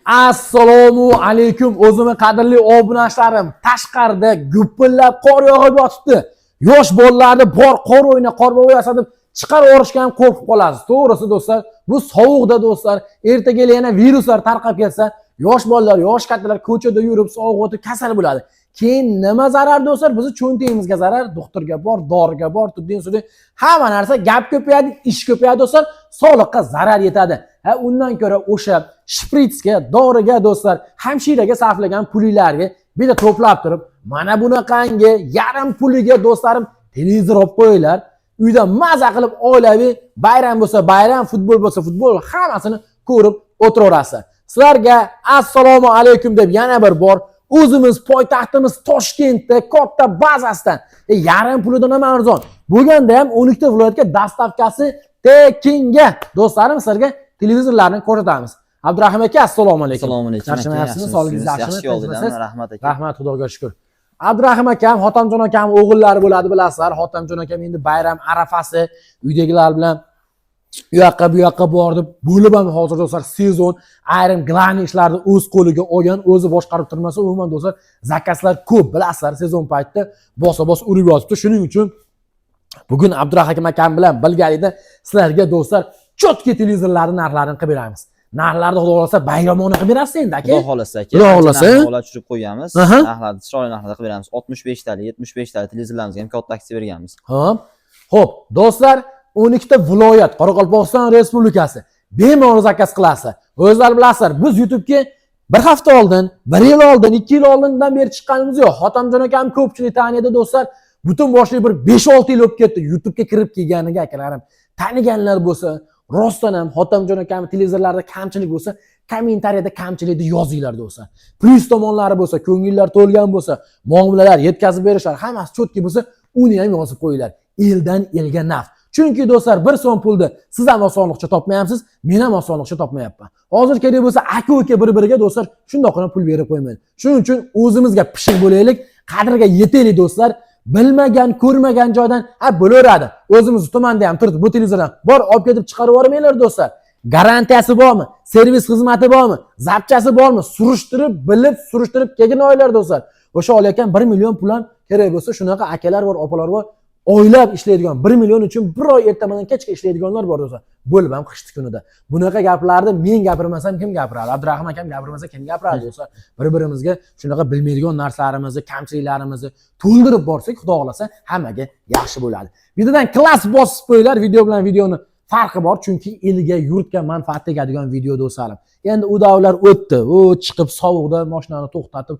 Assalomu alaykum, o'zimni qadrli obunachilarim. Tashqarida gupillab qor yog'ib yotibdi. Yosh bolalarni bor, qor o'yna, qorbobo yasatib chiqarib yuborishga ham qo'rqib qolasiz. To'g'risi, do'stlar, bu sovuqda, do'stlar, ertaga yana viruslar tarqab ketsa, yosh bolalar, yosh kattalar ko'chada yurib, sovuq o'tib kasal bo'ladi. Keyin nima zarar, do'stlar? Bizni cho'ntagimizga zarar, doktorga bor, doriga bor, tudin sudin hamma narsa, gap ko'payadi, ish ko'payadi, do'stlar, sog'liqqa zarar yetadi. Ha, undan ko'ra o'sha shpritsga, doriga, do'stlar, hamshiraga sarflagan pulinglarga bitta to'plab turib, mana bunaqangi yarim puliga, do'stlarim, televizor olib qo'yinglar. Uyda maza qilib oilaviy bayram bo'lsa bayram, futbol bo'lsa futbol, hammasini ko'rib o'tiraverasiz. Sizlarga assalomu alaykum deb yana bir bor o'zimiz poytaxtimiz Toshkentda katta bazasidan yarim pulidan ham arzon bo'lganda ham 12 ta viloyatga доставка si tekinga, do'stlarim, sizlarga televizorlarni ko'rsatamiz. Abdurahim aka, assalomu alaykum. Assalomu alaykum. Charchamayapsizmi? Sog'ligingiz yaxshimi? Yaxshi yo'ldan, Tinchmisiz? rahmat, aka. Rahmat, xudoga shukur. Abdurahim akam Hotamjon akam o'g'illari bo'ladi, bilasizlar. Hotamjon akam endi bayram arafasi, uydagilar bilan u yoqqa, bu yoqqa bordi. Bo'lib ham hozir, do'stlar, sezon, ayrim главный ishlarni o'z qo'liga olgan, o'zi boshqarib turmasa, umuman, do'stlar, заказ lar ko'p, bilasizlar, sezon paytida bosa bos urib yotibdi. Shuning uchun bugun Abdurahim akam bilan birgalikda sizlarga, do'stlar, чётко televizorlarni narxlarini qilib beramiz. Narxlarni, xudo xohlasa, bayramona qilib berasiz endi, aka. Xudo xohlasa, aka. Xudo xohlasa. Narxlar tushirib qo'yganmiz. Narxlarni chiroyli narxlarda qilib beramiz. 65 talik, 75 talik televizorlarimizga ham katta aksiya berganmiz. Xo'p, do'stlar, 12 ta viloyat, Qoraqalpog'iston Respublikasi bemalol заказ qilasizlar. O'zlar bilasizlar, biz YouTube'ga bir hafta oldin, bir yil oldin, 2 yil oldindan beri chiqqanimiz yo'q. Hotamjon akam ko'pchilik taniydi, do'stlar. Butun boshli bir 5-6 yil bo'lib ketdi YouTube'ga kirib kelganiga, akalarim. Taniganlar bo'lsa, rostdan ham Hotamjon akam televizorlarda kamchilik bo'lsa, kommentariyada kamchilikni yozinglar, do'stlar. Plyus tomonlari bo'lsa, ko'ngillar to'lgan bo'lsa, muomalalar, yetkazib berishlar hammasi чётко bo'lsa, uni ham yozib qo'yinglar. Eldan elga naf. Chunki, do'stlar, 1 so'm pulni siz ham osonlikcha topmayapsiz, men ham osonlikcha topmayapman. Hozir kerak bo'lsa, aka uka bir biriga, do'stlar, shundoqqina pul berib qo'ymaydi. Shuning uchun o'zimizga pishiq bo'laylik, qadriga yetaylik, do'stlar. Bilmagan, ko'rmagan joydan ha bo'laveradi. O'zimiz tumanda ham turibdi bu televizordan. Bor, olib ketib chiqarib yubormanglar, do'stlar. Garantiyasi bormi? Servis xizmati bormi? Запчасть i bormi? Surishtirib, bilib, surishtirib kelgin oylar, do'stlar. O'sha olayotgan 1 million pul ham kerak bo'lsa, shunaqa akalar bor, opalar bor, oylab ishlaydigan, 1 million uchun bir oy ertaman kechga ishlaydiganlar bor, do'stlar. Bo'lib ham qishni kunida. Bunaqa gaplarni men gapirmasam, kim gapiradi? Abdurahim akam gapirmasa, kim gapiradi, do'stlar? Bir-birimizga shunaqa bilmaydigan narsalarimizni, kamchiliklarimizni to'ldirib borsak, xudo xohlasa, hammaga yaxshi bo'ladi. Videodan klass bosib qo'yinglar, video bilan videoni farqi bor, chunki elga, yurtga manfaat tegadigan video, do'stlarim. Endi u davrlar o'tdi. U chiqib sovuqda mashinani to'xtatib,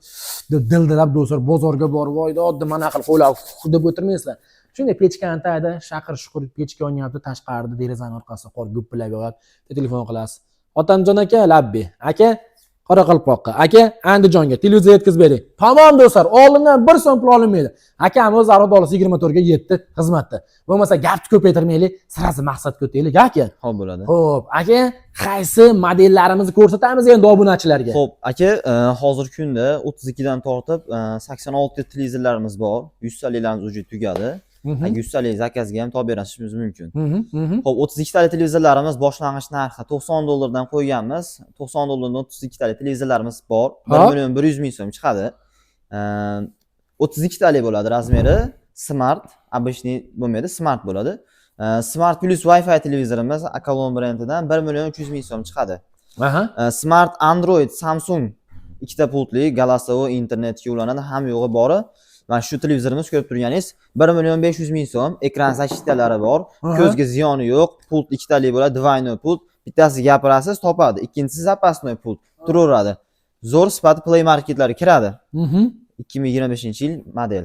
deb dildilab, do'stlar, bozorga borib, voy dod, mana qilib qo'ylab deb o'tirmaysizlar. Shunday pechkani tagida shaqir shuqur pechka yonyapti, tashqarida derazani orqasida qor gupillab yog'adi. Telefon qilasiz. Otamjon aka, labbi. Aka, Qoraqalpoqqa, aka, Andijonga televizor yetkazib bering. Tamom, do'stlar, oldindan 1 so'm pul olinmaydi. Akam o'zi xudo xohlasa 24 ga 7 xizmatda. Bo'lmasa gapni ko'paytirmaylik, сразу maqsadga o'taylik, aka. Xo'p, bo'ladi. Xo'p, aka, qaysi modellarimizni ko'rsatamiz endi obunachilarga? Xo'p, aka, hozirgi kunda 32 dan tortib 86 ta televizorlarimiz bor. 100 taliklarimiz уже tugadi. 100 talik заказ ga ham topib berishimiz mumkin. Mhm, mhm. Xo'p, 32 talik televizorlarimiz boshlang'ich narxi 90 dollardan qo'yganmiz. 90 dollardan 32 talik televizorlarimiz bor. 1 million 100 ming so'm chiqadi. 32 talik bo'ladi размер i. Smart, обычный bo'lmaydi, smart bo'ladi. Smart plus Wi-Fi televizorimiz Akalon brendidan 1 million 300 ming so'm chiqadi. Smart Android Samsung ikkita pultli, голосовой, internetga ulanadi, ham yo'g'i bori. Mana shu televizorimiz, ko'rib turganingiz, 1 million 500 ming so'm, ekran защита lari bor, ko'zga ziyoni yo'q, pult ikkitali bo'ladi, двойной pult. Bittasi gapirasiz, topadi, ikkinchisi запасной pult turaveradi. Zo'r sifati, Play Marketlarga kiradi. 2025-yil model.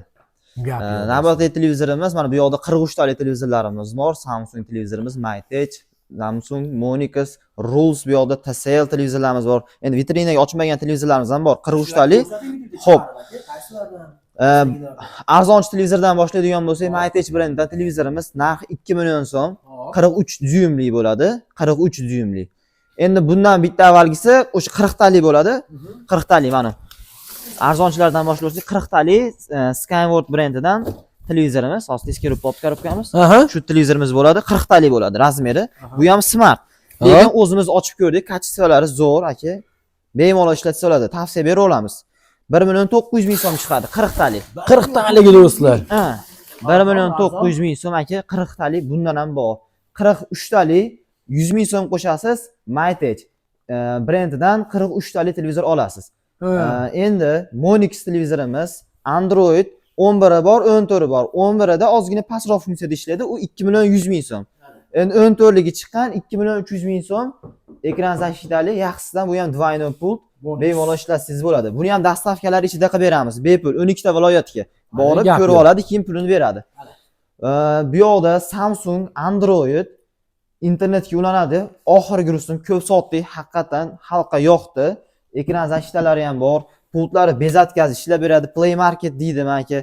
Gap yo'q. Navbatdagi televizorimiz mana bu yoqda 43 talik televizorlarimiz bor. Samsung televizorimiz, Mytech, Samsung, Monix, Rules, bu yoqda TCL televizorlarimiz bor. Endi vitrinaga ochmagan televizorlarimiz ham bor. 43 talik. Xo'p. Arzonchi televizordan boshlaydigan bo'lsak, Mytech brendidan televizorimiz narxi 2 million so'm, 43 dyuymli bo'ladi, 43 dyuymli. Endi bundan bitta avvalgisi o'sha 40 talik bo'ladi. 40 talik mana. Arzonchilardan boshlasak, 40 talik Skyworth brendidan televizorimiz. Hozir teskari olib коробка miz. Shu televizorimiz bo'ladi, 40 talik bo'ladi размер i. Bu ham smart. Lekin o'zimiz ochib ko'rdik, качество lari zo'r, aka. Bemalol ishlatsa bo'ladi. Tavsiya bera olamiz. 1 million 900 ming so'm chiqadi 40 talik. 40 taligi do'stlar. Ha. 1 million 900 ming so'm aka, 40 talik bundan ham bor. 43 talik 100 ming so'm qo'shasiz, Mytech brendidan 43 talik televizor olasiz. Endi Monix televizorimiz Android 11 bor, 14 bor. 11da ozgina pastroq funksiyada ishlaydi. U 2 million 100 ming so'm. Endi 14ligi chiqqan 2 million 300 ming so'm. Ekran защита li, yaxshisidan bu ham двойной pult. Bemalol ishlatsangiz bo'ladi. Buni ham доставка lar ichida qilib beramiz. Bepul 12 ta viloyatga. Borib Gap ko'rib yo'q. oladi, keyin pulini beradi. Bu yoqda Samsung Android internetga ulanadi. Oxirgi rusum ko'p sotdik, haqiqatan xalqqa yoqdi. Ekran защита lari ham bor. Pultlari без отказ ishlab beradi. Play Market deydi mana aka.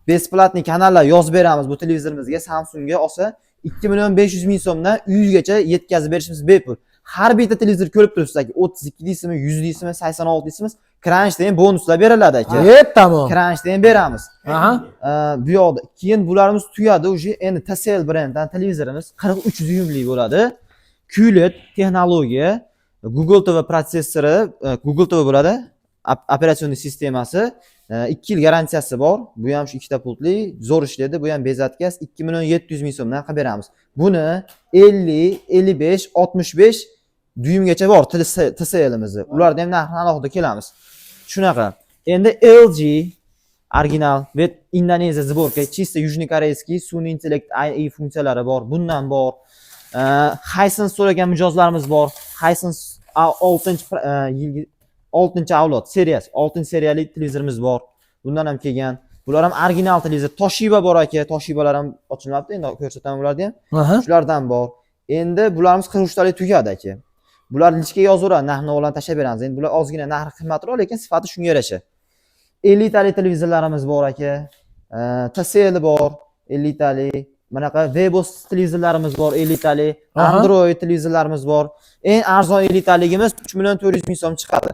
Бесплатный kanallar yozib beramiz bu televizorimizga. Samsungga olsa 2 million 500 ming so'mdan uygacha yetkazib berishimiz bepul. Har bitta televizor ko'rib turibsiz aka, 32 deysizmi, 100 deysizmi, 86 deysizmi, Crunchda ham bonuslar beriladi aka. Tamom. Crunchda ham beramiz. Aha. Bu yoqda keyin bularimiz tugadi уже. Endi TCL brendidan televizorimiz 43 dyumli bo'ladi. QLED texnologiya, Google TV protsessori, Google TV bo'ladi. Операционный sistemasi, 2 yil garantiyasi bor. Bu ham shu ikkita pultli, zo'r ishlaydi. Bu ham без отказ 2 million 700 ming so'mdan qilib beramiz. Buni 50, 55, 65 dyumgacha bor TCLimizni. Ularni ham narxini alohida kelamiz. Shunaqa. Endi LG original ve Indoneziya сборка, чисто южнокорейский, sun'iy intellekt AI funksiyalari bor. Bundan bor. Hisense so'ragan mijozlarimiz bor. Hisense 6 yilgi 6 avlod seriyasi, 6 seriyali televizorimiz bor. Bundan ham kelgan. Bular ham original televizor. Toshiba bor aka, Toshibalar ham ochilmabdi, endi ko'rsataman ularni ham. Shulardan bor. Endi bularimiz 43 talik tugadi aka. Bular личка ga yozaveradi, narx-navolarni tashlab beramiz. Endi bular ozgina narxi qimmatroq, lekin sifati shunga yarasha. 50 talik televizorlarimiz bor aka. TCL bor, 50 talik. Bunaqa Webos televizorlarimiz bor, 50 talik. Android televizorlarimiz bor. Eng arzon 50 taligimiz 3 million 400 ming so'm chiqadi.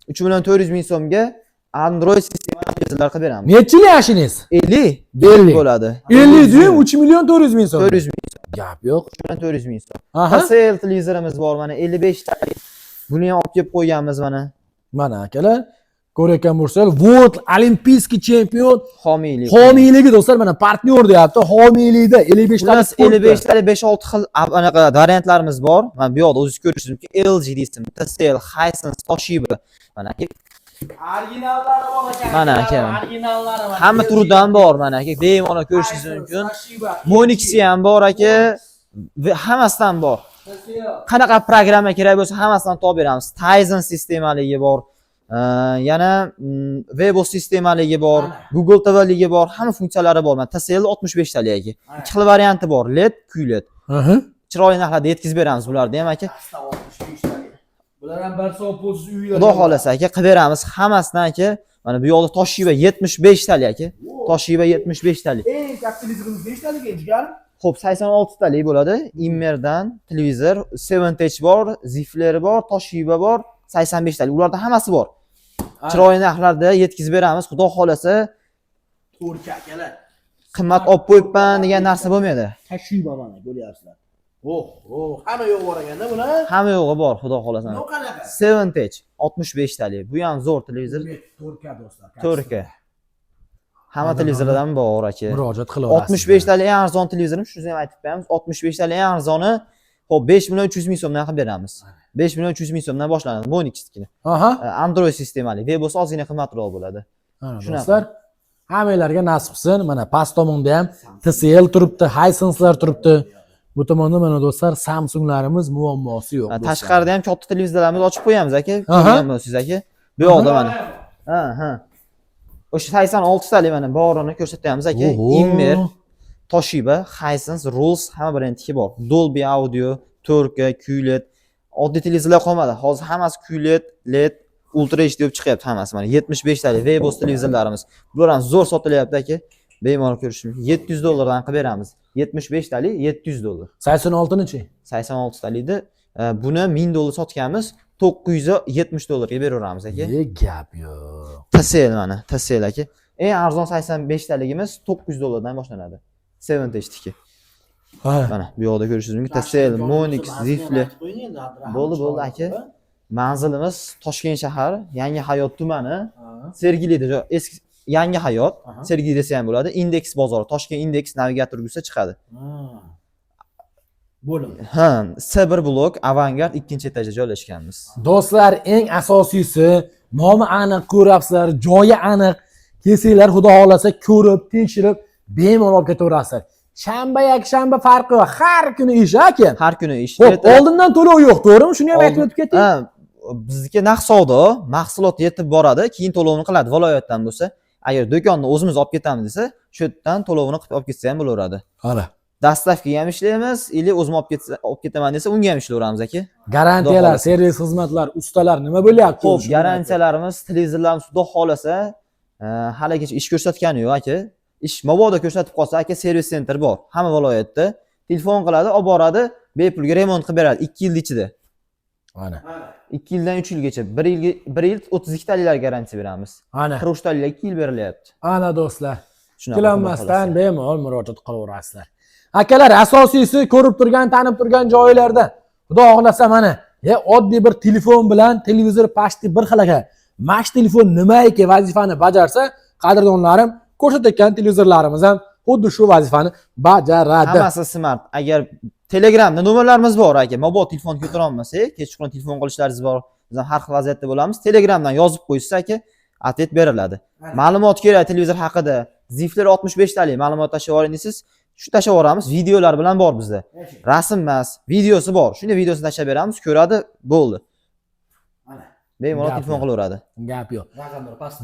3 million 400 ming so'mga Android sistema televizorlar qilib beramiz. Nechi yil yashingiz? 50 50. bo'ladi. 50 dyum 3 million 400 ming so'm. 400 ming, Gap yo'q. 3 million 400 ming so'm. TCL televizorimiz bor mana 55 talik. Buni ham olib kelib qo'yganmiz mana. Mana akalar, ko'rayotgan bo'lsangiz, World Олимпийский chempion Homiylik. Homiyligi do'stlar, mana partnyor deyapti. Homiylikda 55 talik Xullas 55 talik 5-6 xil anaqa variantlarimiz bor. Mana bu yoqda o'zingiz ko'rishingiz mumkin. LG deysizmi, TCL, Hisense, Toshiba. Mana aka, Originallari bor ekan. Mana aka. Originallari mana. Hamma turidan bor mana aka. Bemalol ko'rishingiz mumkin. Monixi ham bor aka. Va hammasidan bor. Qanaqa programma kerak bo'lsa hammasidan topib beramiz. Tizen sistemaligi bor. Yana Webos sistemaligi bor, Google TVligi bor, hamma funksiyalari bor. Mana TCL 65 talik aka. Ikki xil varianti bor, LED, QLED. Chiroyli narxlarda yetkazib beramiz bularni ham aka. Bular ham bir soat pulsiz uylar. Xudo xohlasa aka qilib beramiz hammasidan aka. Mana bu yoqda Toshiba 75 talik aka. Toshiba 75 talik. Eng katta televizorimiz nechtalik jigarim? Xo'p, 86 talik bo'ladi. Immerdan televizor, 7 bor, Zifler bor, Toshiba bor, 85 talik. Ularda hammasi bor. Chiroyli narxlarda yetkazib beramiz. Xudo xohlasa 4K akalar. Qimmat olib qo'yibman degan narsa bo'lmaydi. Toshiba mana ko'ryapsizlar. Oh, oh, hamma yo'q bor ekanda bular. Hamma yo'g'i bor, xudo xohlasa. Bu qanaqa? 7 65 talik. Bu ham zo'r televizor. 4K do'stlar. 4K. Hamma televizorlardan bor aka. Murojaat qilaverasiz. 65 talik eng arzon televizorim, shuni ham aytib qo'yamiz. 65 talik eng arzoni, xo'p, 5 million 300 ming so'mdan qilib beramiz. 5 million 300 ming so'mdan boshlanadi Monixnikini. Android sistemali. Webos ozgina qimmatroq bo'ladi. Mana Shunaqa. do'stlar, hammanglarga nasib qilsin. Mana past tomonda ham TCL turibdi, Hisense'lar turibdi. Bu tomonda mana do'stlar, Samsunglarimiz muammosi yo'q do'stlar. Tashqarida ham katta televizorlarimizni ochib qo'yamiz aka. Ko'rgan bo'lsangiz aka. Bu yoqda mana. Ha. O'sha 86 talik mana borini ko'rsatyapmiz aka. Oho. Immer, Toshiba, Hisense, Rolls hamma brendniki bor. Dolby Audio, 4K, QLED. Oddiy televizorlar qolmadi. Hozir hammasi QLED, LED, Ultra HD deb chiqyapti hammasi mana 75 talik Webos televizorlarimiz. Bular ham zo'r sotilyapti aka. Bemalol ko'rish mumkin. 700 dollardan qilib beramiz. 75 talik 700 dollar. 86-nichi? 86 talikni buni 1000 dollar sotganmiz. 970 dollarga beraveramiz aka. E, gap yo'q. TCL mana, TCL aka. Eng arzon 85 taligimiz 900 dollardan boshlanadi. 7 Tiki. Mana bu yoqda ko'rishingiz mumkin. TCL, Monix, Zifle. Bo'ldi, bo'ldi aka. Manzilimiz Toshkent shahar, Yangi Hayot tumani, Sergelida, eski Yangi Hayot, Sergeli desa ham bo'ladi. Indeks bozori, Toshkent Indeks navigator yursa chiqadi. Bo'lim. Ha, C1 blok, Avangard 2-etajda joylashganmiz. Do'stlar, eng asosiysi nomi aniq, ko'ryapsizlar, joyi aniq. Kelsanglar, xudo xohlasa ko'rib, tekshirib, bemalol olib ketaverasizlar. Shanba, yakshanba farqi yo'q. Har kuni ish, aka. Har kuni ish. Xo'p, oldindan to'lov yo'q, to'g'rimi? Shuni ham aytib o'tib keting. Ha, bizniki naqd savdo, mahsulot yetib boradi, keyin to'lovini qiladi viloyatdan bo'lsa. Agar do'konni o'zimiz olib ketamiz desa, shu yerdan to'lovini qilib olib ketsa ham bo'laveradi. Qara. Доставка ga ham ishlaymiz, или o'zim olib ketsa, olib ketaman desa, unga ham ishlayveramiz, aka. Garantiyalar, Xudo xohlasa. Servis xizmatlar, ustalar nima bo'lyapti? Xo'p, Shuni garantiyalarimiz, televizorlarimiz xudo xohlasa, haligacha ish ko'rsatgani yo'q, aka. Ish mabodo ko'rsatib qolsa, aka, сервис центр bor hamma viloyatda. Telefon qiladi, olib boradi, bepulga remont qilib beradi 2 yil ichida. Ana. 2 yildan 3 yilgacha, 1 yilga 1 yil 32 taliklar garantiya beramiz. Ana. 43 taliklar 2 yil berilyapti. Ana do'stlar. Shunaqa, xudo Ikkilanmasdan xohlasa. Bemalol murojaat qilaverasizlar. Akalar, asosiysi ko'rib turgan, tanib turgan joylarda xudo xohlasa mana oddiy bir telefon bilan televizor почти bir xil ekan. Mana shu telefon nimaiki vazifani bajarsa, qadrdonlarim, ko'rsatayotgan televizorlarimiz ham xuddi shu vazifani bajaradi. Hammasi smart. Agar Telegramda nomerlarimiz bor, aka. Mabodo telefon ko'tara olmasak, kechqurun telefon qilishlaringiz bor. Biz ham har xil vaziyatda bo'lamiz. Telegramdan yozib qo'yishsa, aka, ответ beriladi. Ma'lumot kerak televizor haqida. Zifler 65 talik ma'lumot tashlab yuboring desangiz, shu tashlab yuboramiz. Videolar bilan bor bizda. Rasm emas, videosi bor. Shunday videosini tashlab beramiz, ko'radi, bo'ldi. Bemalol Gap telefon yo'q. qilaveradi. Gap yo'q.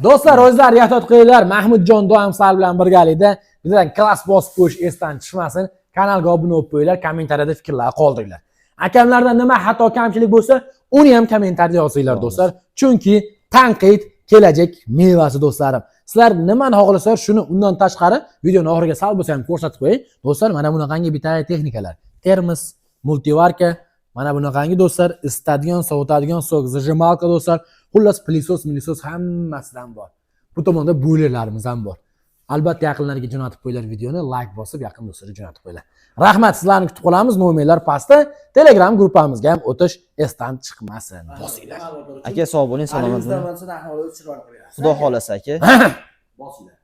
Do'stlar, o'zlari ehtiyot qilinglar. Mahmudjon doim sizlar bilan birgalikda. Bizdan класс bosib qo'yish esdan chiqmasin. Kanalga obuna bo'lib qo'yinglar, kommentariyada fikrlar qoldiringlar. Akamlardan nima xato kamchilik bo'lsa, uni ham kommentariyada yozinglar, do'stlar. Chunki tanqid kelajak mevasi, do'stlarim. Sizlar nimani xohlasanglar, shuni undan tashqari videoni oxiriga sal bo'lsa ham ko'rsatib qo'ying. Do'stlar, mana bunaqangi bitta texnikalar. Termos, мультиварка, mana bunaqangi do'stlar, isitadigan, sovutadigan сок, зажималка do'stlar. Xullas, пылесос, мылесос hammasidan bor. Bu tomonda boylerlarimiz ham bor. Albatta yaqinlarga jo'natib qo'yinglar videoni, like bosib yaqin do'stlarga jo'natib qo'yinglar. Rahmat, sizlarni kutib qolamiz. Nomerlar pastda. Telegram gruppamizga ham o'tish esdan chiqmasin. Bosinglar. Aka, sog' bo'ling, salomat bo'ling. Xudo xohlasa, aka. Bosinglar.